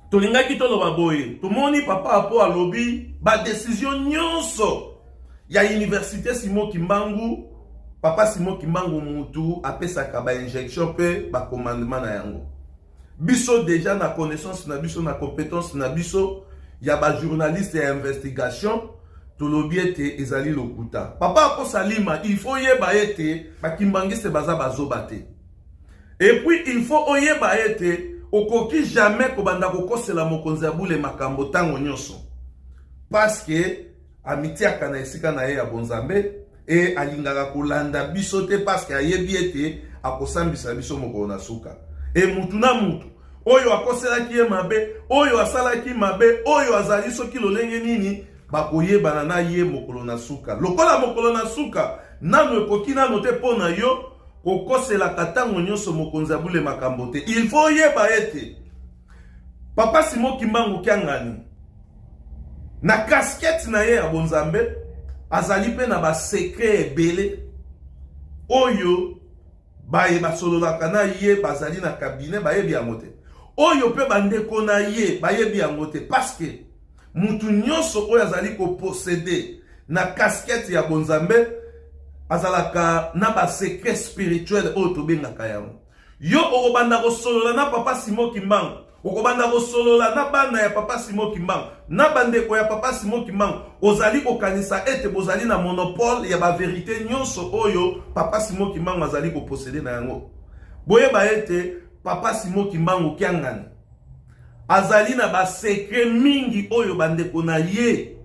Tolingaki toloba boye, tomoni papa Apo alobi ba decision nyonso ya université Simon Kimbangu, papa Simon Kimbangu mutu apesaka ba injection mpe ba commandement na yango. Biso deja na connaissance na biso, na compétence na biso ya ba journaliste ya investigation, tolobi ete ezali lokuta. Papa Apo Salima, il faut yeba ete bakimbangiste baza bazoba te. Et puis il faut oyeba ete okoki jamais kobanda kokosela mokonzi ya bule makambo ntango nyonso, parce que amitiaka na esika na ye ya bonzambe e alingaka kolanda biso te, parce que ayebi ete akosambisa biso mokolo na suka. E mutu na mutu oyo akoselaki ye mabe, oyo asalaki mabe, oyo azali soki lolenge nini, bakoyebana na ye mokolo na suka. Lokola mokolo na suka nano ekoki nano te mpo na yo kokoselaka ntango nyonso mokonzi ya bule makambo te. Il faut oyeba ete papa Simon Kimbangu Kiangani na casquette na ye ya bonzambe azali mpe na basecret ebele oyo baye basololaka na ye bazali na cabinet bayebi yango te, oyo mpe bandeko na ye bayebi yango te, parce que mutu nyonso oyo azali koposséder na casquette ya bonzambe azalaka na basecret spirituel oyo tobengaka yango. Yo okobanda kosolola na papa Simon Kimbangu, okobanda kosolola na bana ya papa Simon Kimbangu, na bandeko ya papa Simon Kimbangu, ozali kokanisa ete bozali na monopole ya baverité nyonso oyo papa Simon Kimbangu azali koposséder na yango. Boyeba ete papa Simon Kimbangu Kiangani azali na basecret mingi oyo bandeko na ye,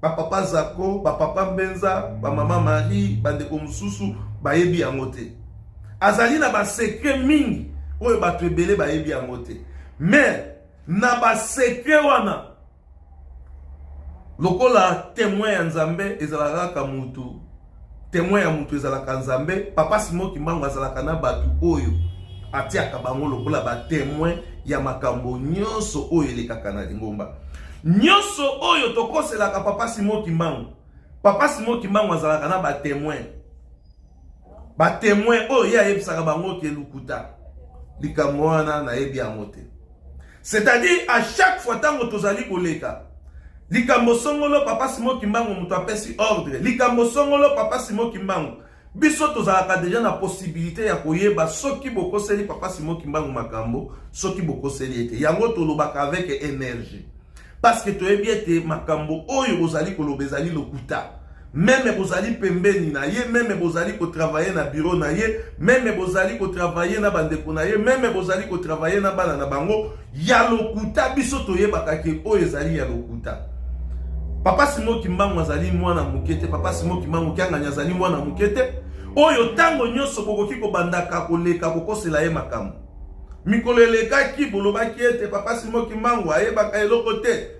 bapapa Zako, bapapa Mbenza, bamama Marie, bandeko mosusu bayebi yango te. Azali na basecret mingi oyo bato ebele bayebi yango te. Mais na basecret wana, lokola témoin ya Nzambe ezalaka kaka mutu, témoin ya mutu ezalaka Nzambe, papa Simon Kimbangu azalaka na bato oyo atiaka bango lokola batémoin ya makambo nyonso oyo elekaka na lingomba. Nyonso oyo tokoselaka papa Simon Kimbangu, papa Simon Kimbangu azalaka na batémoin, batémoin oyo ye ayebisaka bango ke lukuta, likambo wana nayebi yango te. C'est-à-dire, à chaque fois ntango tozali koleka likambo songolo, papa Simon Kimbangu moto apesi ordre, likambo songolo, papa Simon Kimbangu, biso tozalaka deja na possibilité ya koyeba soki bokoseli papa Simon Kimbangu makambo, soki bokoseli ete yango. Tolobaka avec énergie parce que toyebi ete makambo oyo bozali koloba ezali lokuta. Même bozali pembeni na ye, même bozali kotravailler na bureau na ye, même bozali kotravailler na bandeko na ye, même bozali kotravailler na bana na bango, ya lokuta. Biso toyebaka ke oyo ezali ya lokuta. Papa Simon Kimbangu azali mwana moke te. Papa Simon Kimbangu Kiangani azali mwana moke te oyo ntango nyonso bokoki kobandaka koleka kokosela ye makambo. Mikolo elekaki, bolobaki ete papa Simon Kimbangu ayebaka eloko te.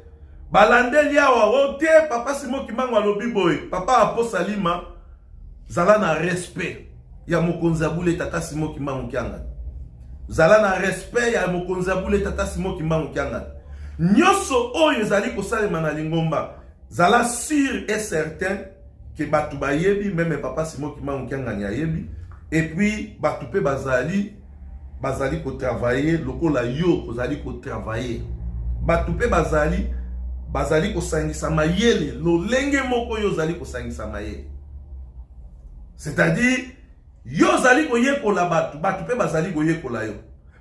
Balandeli awa o te, papa Simon Kimbangu alobi boye. Papa Aposalima, zala na respect ya mokonzi ya bule tata Simon Kimbangu Kiangani. Zala na respect ya mokonzi ya bule tata Simon Kimbangu Kiangani. Nyonso oyo ezali kosalema na lingomba, zala sûr et certain ke bato bayebi, même papa Simon Kimbangu Kiangani ayebi. Et puis bato mpe bazali kotravailler lokola yo ozali kotravailler. Bato mpe bazali kosangisa mayele lolenge moko oyo ozali kosangisa mayele. C'est-à-dire, yo ozali koyekola bato, bato mpe bazali koyekola yo.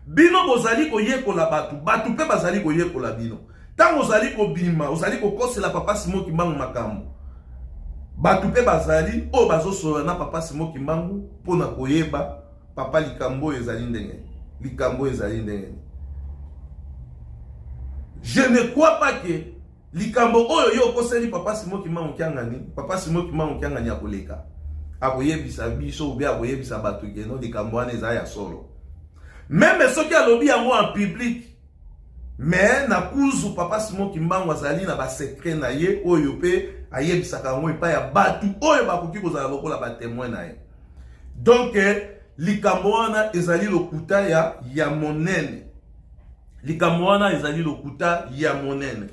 Bino bozali koyekola bato, bato mpe bazali koyekola bino. Ntango ozali kobima, ozali kokosela papa Simon Kimbangu makambo, bato mpe bazali oyo bazosolola na papa Simon Kimbangu mpona koyeba: papa, likambo oyo ezali ndenge, likambo oyo ezali ndenge. Je ne crois pas que likambo oyo yo okoseli papa Simon Kimbangu Kiangani, papa Simon Kimbangu Kiangani akoleka akoyebisa biso obe akoyebisa bato ke non, likambo wana eza ya solo. Même soki alobi yango en public, mais na kuzu, papa Simon Kimbangu azali na basecret na ye oyo mpe ayebisaka yango epai ya bato oyo bakoki kozala lokola batémoin na ye. Donc likambo wana ezali lokuta ya monene. Likambo wana ezali lokuta ya monene.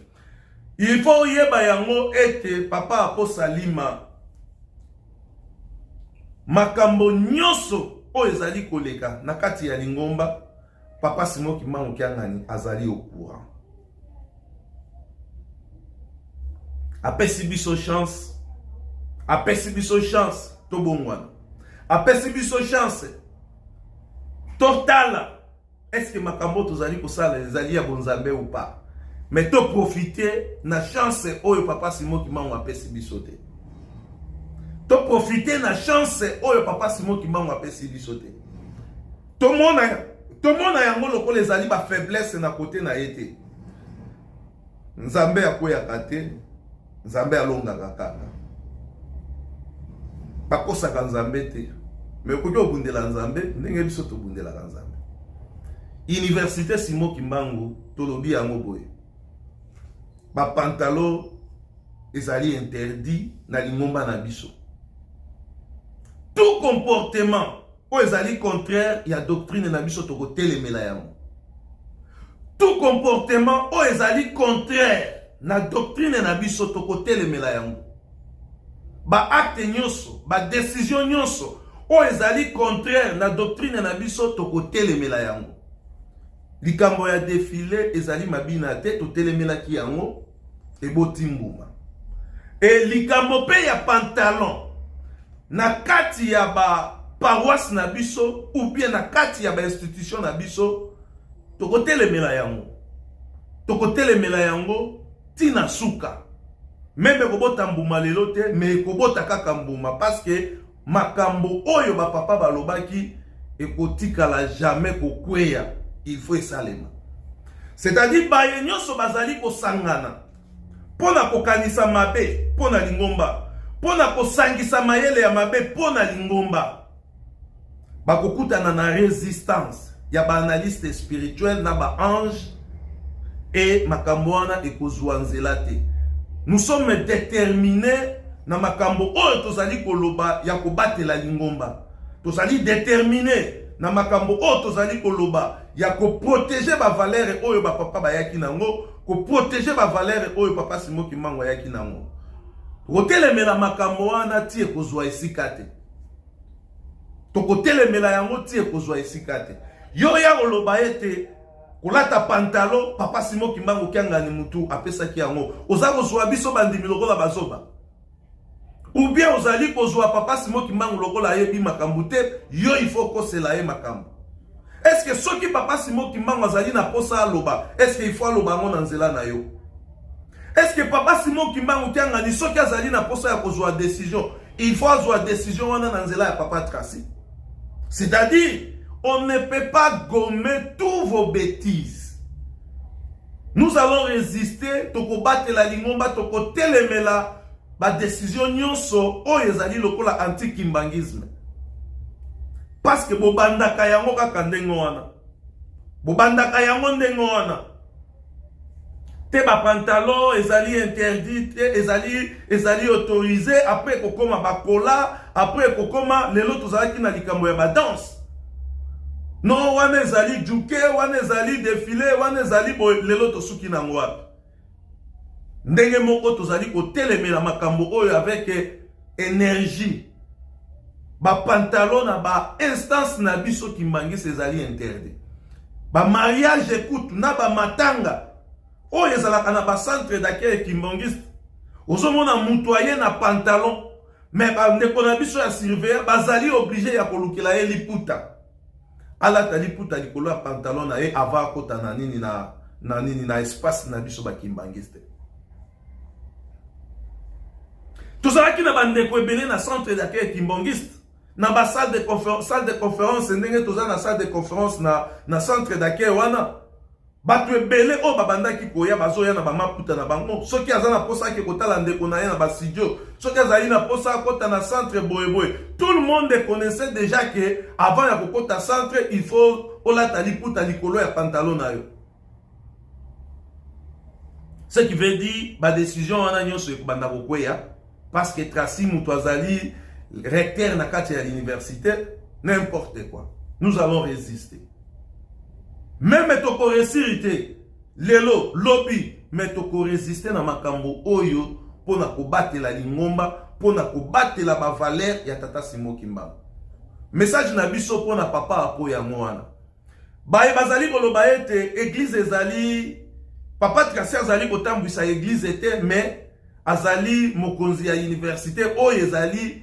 Il faut oyeba yango ete papa Aposalima, makambo nyonso oyo ezali koleka na kati ya lingomba, papa Simon Kimbangu Kiangani azali au courant. Apesi biso chance, apesi biso chance tobongwana, apesi biso chance totala est-ce que makambo tozali kosala ezali ya bonzambe ou pas. Mais toprofite na chance oyo papa Simon Kimbangu apesi biso te. Toprofite na chance oyo papa Simon Kimbangu apesi biso te. Tomona yango lokola ezali bafaiblesse na kote na ye te. Nzambe akweyaka te, Nzambe alongaka kaka. Bakosaka Nzambe te, mais okoki obundela Nzambe ndenge biso tobundelaka Nzambe. Université Simon Kimbangu, tolobi yango boye: bapantalon ezali interdit na lingomba na biso. Tout comportement oyo ezali contraire ya doctrine na biso, tokotelemela yango. Tout comportement oyo ezali contraire na doctrine na biso, tokotelemela yango. Baacte nyonso, badécision nyonso oyo ezali contraire na doctrine na biso, tokotelemela yango. Likambo ya défilé ezali mabina te, totelemelaki yango, eboti mbuma. E likambo mpe ya pantalon na kati ya baparoisse na biso ou bien na kati ya bainstitution na biso, tokotelemela yango, tokotelemela yango ntina suka. Même ekobota mbuma lelo te, mais ekobota kaka mbuma, parce que makambo oyo bapapa balobaki ekotikala jamais kokweya. Il faut esalema, c'est-à-dire baye nyonso bazali kosangana mpo na kokanisa mabe mpo na lingomba, mpo na kosangisa mayele ya mabe mpo na lingomba, bakokutana na résistance ya baanalyste spirituel na baange, e makambo wana ekozwa nzela te. Nous sommes déterminés na makambo oyo tozali koloba ya kobatela lingomba. Tozali déterminés na makambo oyo tozali koloba ya koprotéger bavaleur oyo bapapa bayaki nango, koprotéger bavaleur oyo papa Simon Kimbangu ayaki nango. Kotelemela makambo wana ti ekozwa esika te. Tokotelemela yango ti ekozwa esika te. Yo ya koloba ete kolata pantalon, papa Simon Kimbangu Kiangani mutu apesaki yango, oza kozwa biso bandimi lokola bazoba ou bien ozali kozwa papa Simon Kimbangu lokola ayebi makambo te? Yo, il faut kosela ye makambo. Est-ce que soki papa Simon Kimbangu azali na posa aloba, est-ce que il faut aloba yango na nzela na yo? Est-ce que papa Simon Kimbangu Kiangani, soki azali na posa ya kozwa décision, il faut azwa décision wana na nzela ya papa Tracy? C'est-à-dire, on ne peut pas gommer tous vos bêtises. Nous allons résister. Tokobatela lingomba, tokotelemela badécision nyonso oyo ezali lokola anti-kimbanguisme, parce que bobandaka yango kaka ndenge wana, bobandaka yango ndenge wana te. Bapantalon ezali interdit te, ezali autorisé. Après ekokóma bakola, après ekokóma lelo tozalaki na likambo ya badanse. Non, wana ezali juke, wana ezali défilé, wana ezali boye. Lelo tosuki nango wapi? Ndenge moko tozali kotelemela makambo oyo avec énergie. Bapantalon na bainstance na biso kimbanguiste ezali interdit. Bamariage ekutu na bamatanga oyo ezalaka na bacentre d'accueil kimbanguiste, ozomona moto aye na pantalon, mais bandeko na biso ya surveillant bazali obligé ya kolukela ye liputa, alata liputa likolo ya pantalon na ye avant akota na nini, na nini, na espace na biso bakimbanguiste. Tozalaki na bandeko ebele na centre d'accueil kimbanguiste, na basalle de conférence, salle de conférence. Ndenge toza na salle de conférence na centre d'accueil wana, bato ebele oyo babandaki koya, bazoya na bamaputa na bango. Soki aza na posa ake kotala ndeko na ye na bastudio, soki azali na posa akota na centre boyeboye, tout le monde connaissait déjà que avant ya kokota centre, il faut olata liputa likolo ya pantalon na yo. Ce qui veut dire, badécision wana nyonso ekobanda kokweya, parce que Tracy moto azali recteur na kati ya l'université. N'importe quoi. Nous allons résister. Même tokoréussir te lelo, lobi, mais tokorésister na makambo oyo mpona kobatela lingomba, mpona kobatela bavaleur ya tata Simon Kimbangu. Message na biso mpona papa Apo yango wana. Baye bazali koloba ete église ezali, papa Tracy azali kotambwisa église te, mais Azali mokonzi ya université oyo ezali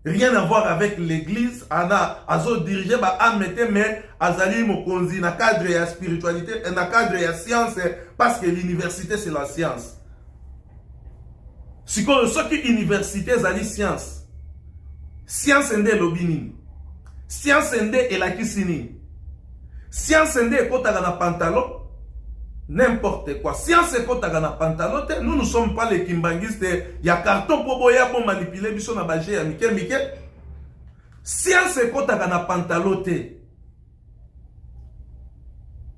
rien à voir avec l'église. Ana azo diriger ba âme te, mais azali mokonzi na cadre ya spiritualité, na cadre ya science, parce que l'université, c'est la science. Sikoyo, soki université ezali science, science nde elobi nini? Science nde elakisi nini? Science nde ekɔtaka na pantalon? N'importe quoi! Science ekɔtaka na pantalon te. Nous, nous sommes pas les kimbanguistes ya carton mpo boya bomanipuler biso na bajeux ya mike mike. Science ekɔtaka na pantalon te.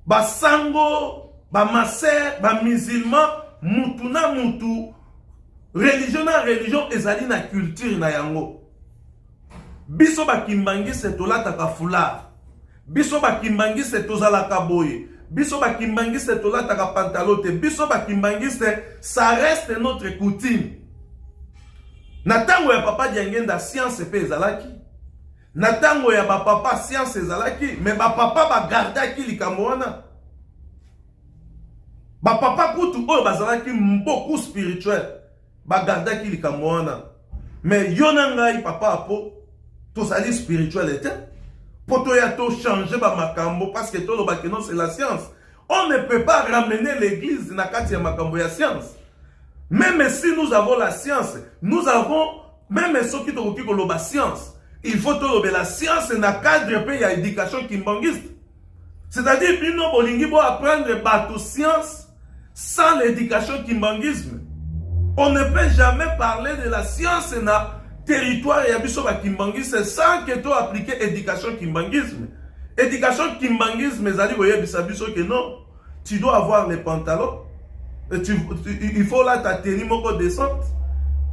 Basango, bamasere, bamusulman, mutu na mutu, religion na religion ezali na culture na yango. Biso bakimbangiste tolataka foulard, biso bakimbangiste tozalaka boye, biso bakimbangiste tolataka pantalon te. Biso bakimbangiste, ça reste notre coutume. Na ntango ya papa Diangenda, science mpe ezalaki. Na ntango ya bapapa, science ezalaki, mais bapapa bagardaki likambo wana. Bapapa kutu oyo bazalaki beaucoup spirituel bagardaki likambo wana. Mais yo na ngai, papa Apo, tozali spirituel te mpo toya tochange bamakambo, parce que tolobaki non, c'est la science. On ne peut pas ramener l'église na kati ya makambo ya science. Même si nous avons la science, nous avons même, soki tokoki koloba science, il faut tolobela science na cadre mpe ya éducation kimbangiste. C'est-à-dire, bino bolingi boapprendre bato science sans l'éducation kimbanguisme. On ne peut jamais parler de la science na territoire ya biso bakimbangiste sans que to appliquer éducation kimbanguisme. Éducation kimbanguisme ezali koyebisa biso que non, tu dois avoir les pantalons et il faut lata tenue moko décente.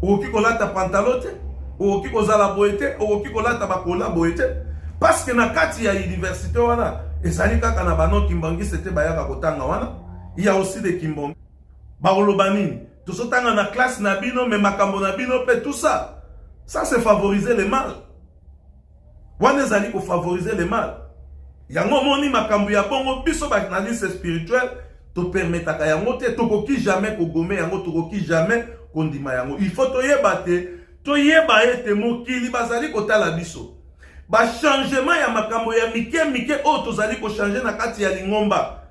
Okoki kolata pantalon te, okoki kozala boye te, okoki kolata bakola boye te, parce que na kati ya université wana ezali kaka na bano kimbangiste te bayaka kotanga wana. Il y a aussi des kimbongi. Bakoloba nini? Tozotanga na classe na bino, mais makambo na bino mpe, tout ça, ça, c'est favoriser le mal. Wana ezali kofavoriser le mal. Yango omoni, makambo ya bongo, biso baanalyste spirituel topermetaka yango te. Tokoki jamais kogommer yango, tokoki jamais kondima yango. Il faut toyeba te, toyeba ete mokili bazali kotala biso. Bachangement ya makambo ya mike mike oyo tozali kochanger na kati ya lingomba,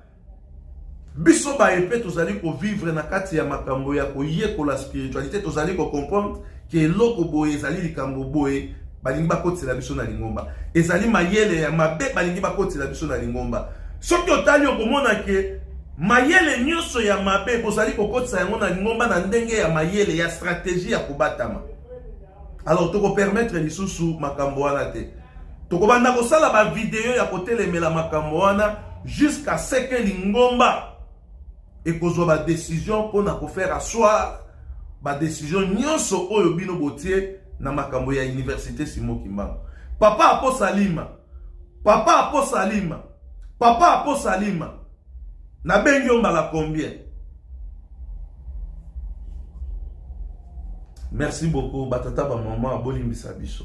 biso baye mpe tozali kovivre na kati ya makambo ya koyekola spiritualité, tozali kocomprendre ke eloko boye ezali likambo boye balingi bakotisela biso na lingomba, ezali mayele ya mabe balingi bakotisela biso na lingomba. Soki otali, okomona ke mayele nyonso ya mabe bozali kokotisa yango na lingomba na ndenge ya mayele ya stratégie ya kobatama. Alors tokopermettre lisusu makambo wana te. Tokobanda kosala bavideo ya kotelemela makambo wana jusqu'à ce que lingomba ekozwa badécision mpona kofaire asseoir badécision nyonso oyo bino botie na makambo ya université Simon Kimbangu. Papa Apo Salima, papa Apo Salima, papa Apo Salima, nabengi yo mbala combien? Merci beaucoup, batata, bamama, bolimbisa biso.